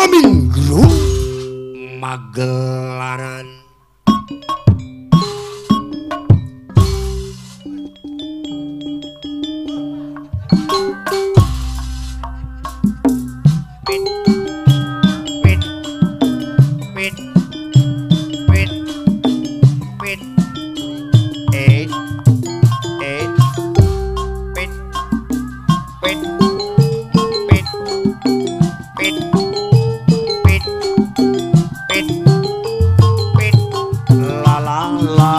Gaminggrung magelaran. Pit pit pit pit pit eight eight pit pit pit pit pit pit pit la la la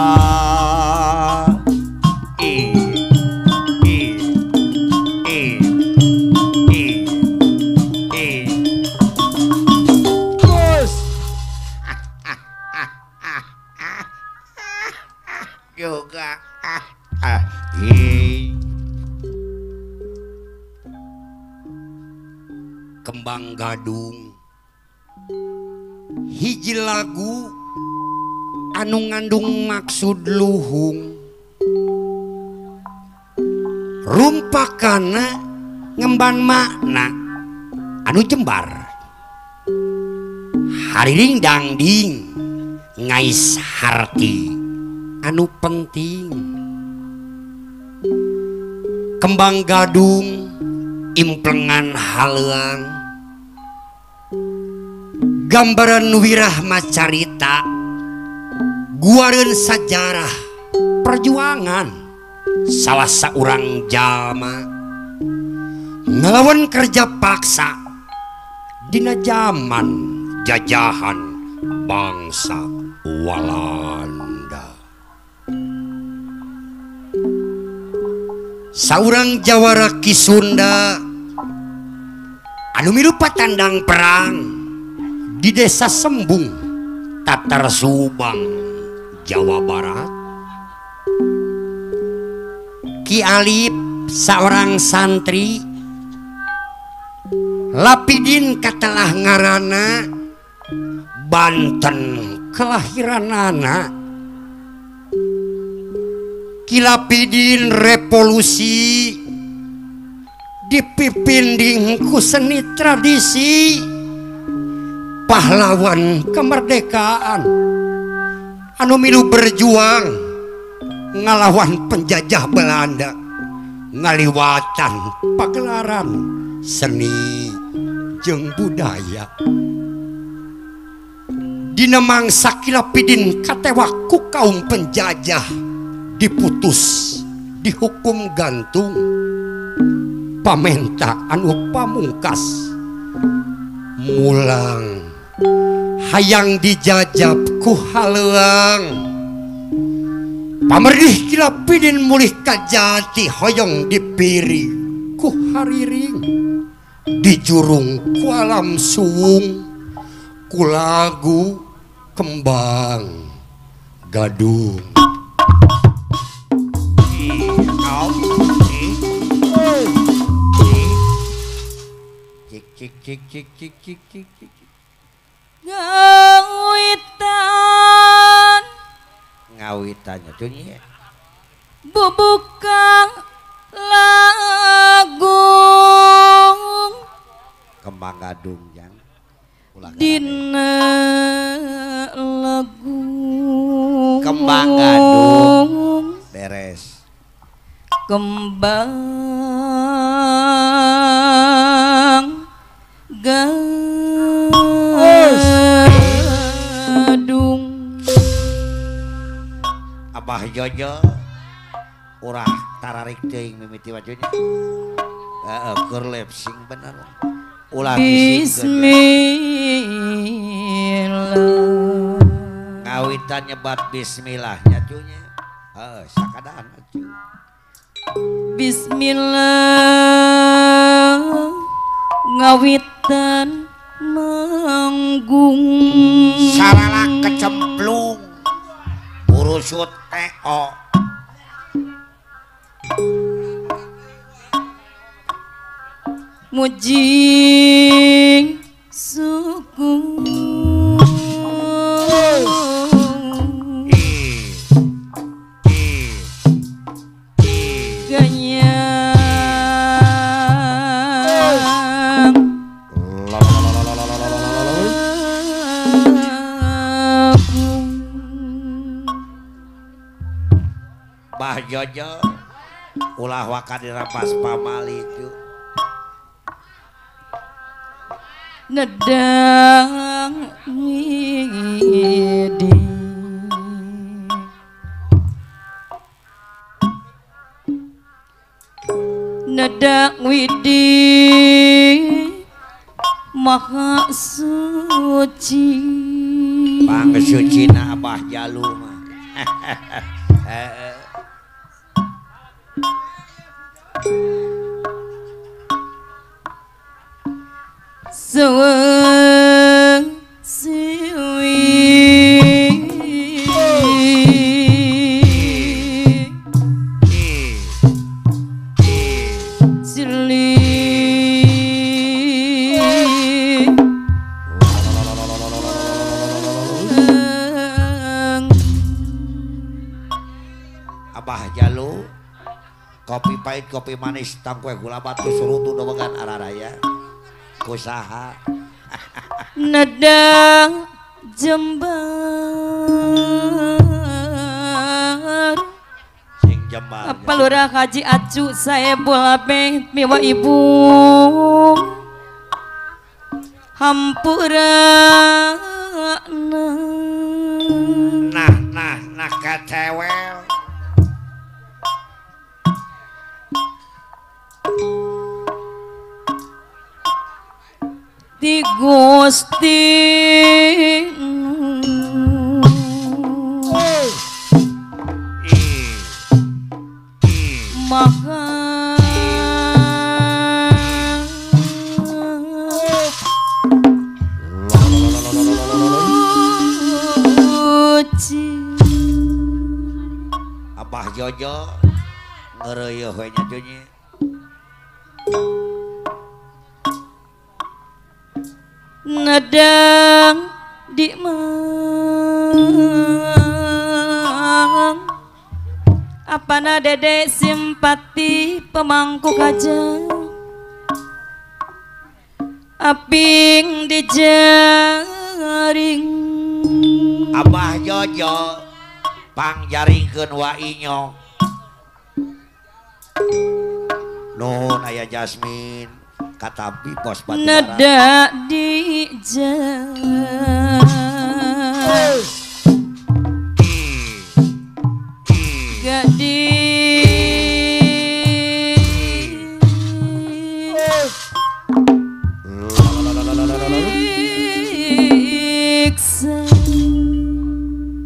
e e e e e. Terus juga Kembang Gadung hiji lagu anu ngandung maksud luhung rumpakana ngemban makna anu jembar hariring dangding ngais harti anu penting. Kembang Gadung implengan haleuang gambaran wirah macarita guareun sajarah perjuangan salah saurang jalma ngelawan kerja paksa dina jaman jajahan bangsa Walanda. Saurang jawara Ki Sunda anu milupa tandang perang di desa Sembung, Tatar Subang, Jawa Barat. Ki Alip seorang santri Lapidin katelah ngarana Banten kelahiranana. Ki Lapidin revolusi dipipinding ku seni tradisi pahlawan kemerdekaan anu milu berjuang ngalawan penjajah Belanda ngaliwatan pagelaran seni jeung budaya. Dina mangsa Ki Lapidin katewak ku kaum penjajah diputus dihukum gantung pamenta anu pamungkas mulang hayang dijajab ku haleuang pamerdih Ki Lapidin mulih ka jati hoyong dipiri ku hariring dijurung ku alam suwung ku lagu Kembang Gadung. Cik cik cik cik cik cik cik. Ngawitan ngawitannya tuh nya bubuka lagu Kembang Gadung jang dina lagu Kembang Gadung beres Kembang Gadung. Abah Jojo urah tararik teuing mimiti wajunya heeh keur lip sing bener ulah bismillah ngawitan nyebat bismillahnya cunya heeh sakadaan atuh bismillah ngawitan manggung sarala kecemplung burusut TO muji suku ganyang. Jojo ulah waka dirampas pamali cu. Nedang ngidi nedang widi maha suci. Pangsucina Abah Jalu mah. Seweng siwi sili Abah Jalu kopi pahit kopi manis tangkue gula batu surutu dobegan araraya kusaha. Nedang jembar sing jembar apa lurah haji acu saya bola beng miwa ibu hampura nah nah nah kecewel. Di Gusti Maha Suci. Abah Jojo ngeureuh we nya nya. Nedang di mang apana dede simpati pemangku kaca aping di jaring. Abah Jojo pangjaringkeun wa inyok. Nuhun aya Jasmine katapi bos batu bara. Neda di jalan gadi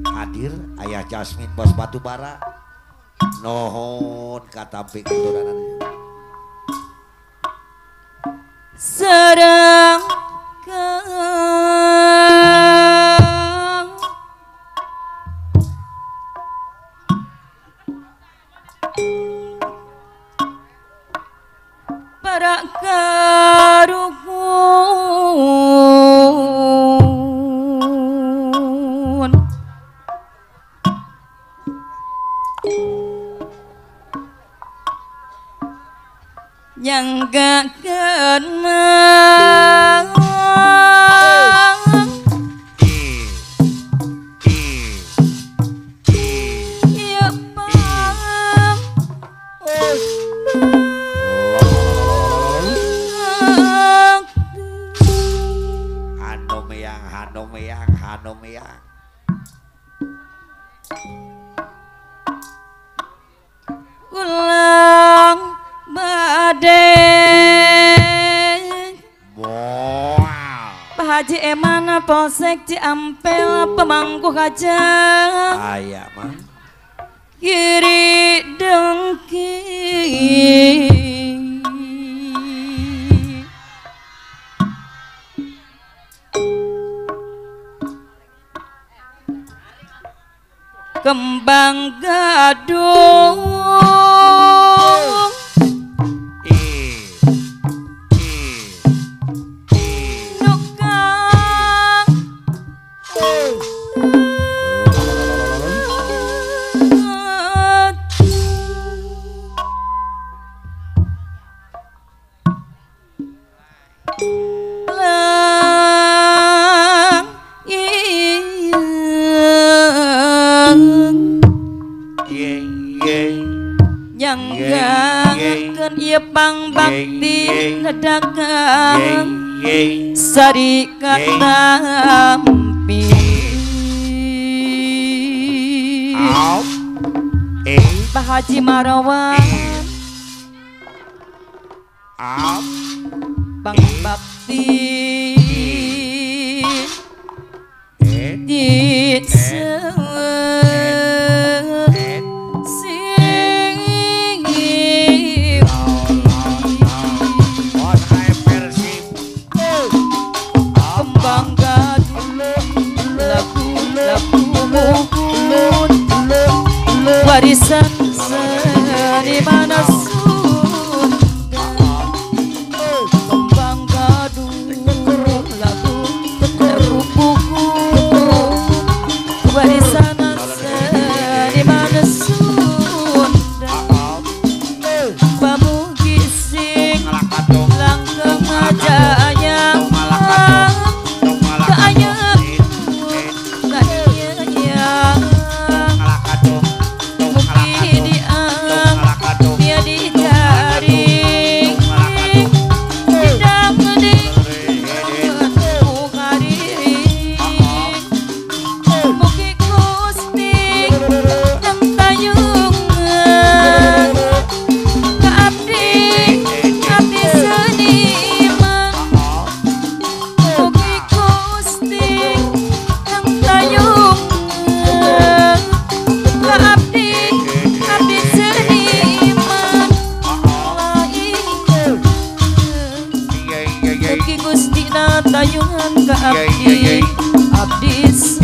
hadir ayah Jasmine bos batu bara. Nuhun katapi keturunan serang para karuhun yang gak kenal ya pang hanomeyang hanomeyang hanomeyang ulang badai. Pak Haji Emana Polsek Ciampel pemangku kaca aya mah kiri dengki kembang gadung ye. Yepang bakti nedakan sari katampi. Pak Haji Marwan Bang Bakti di kembang gadung lagu-lagu warisan seniman Sunda. Kembang gadung lagu buku warisan seniman Sunda. Pamugi sing langgeng jaya tayungan ka abdi, abdi.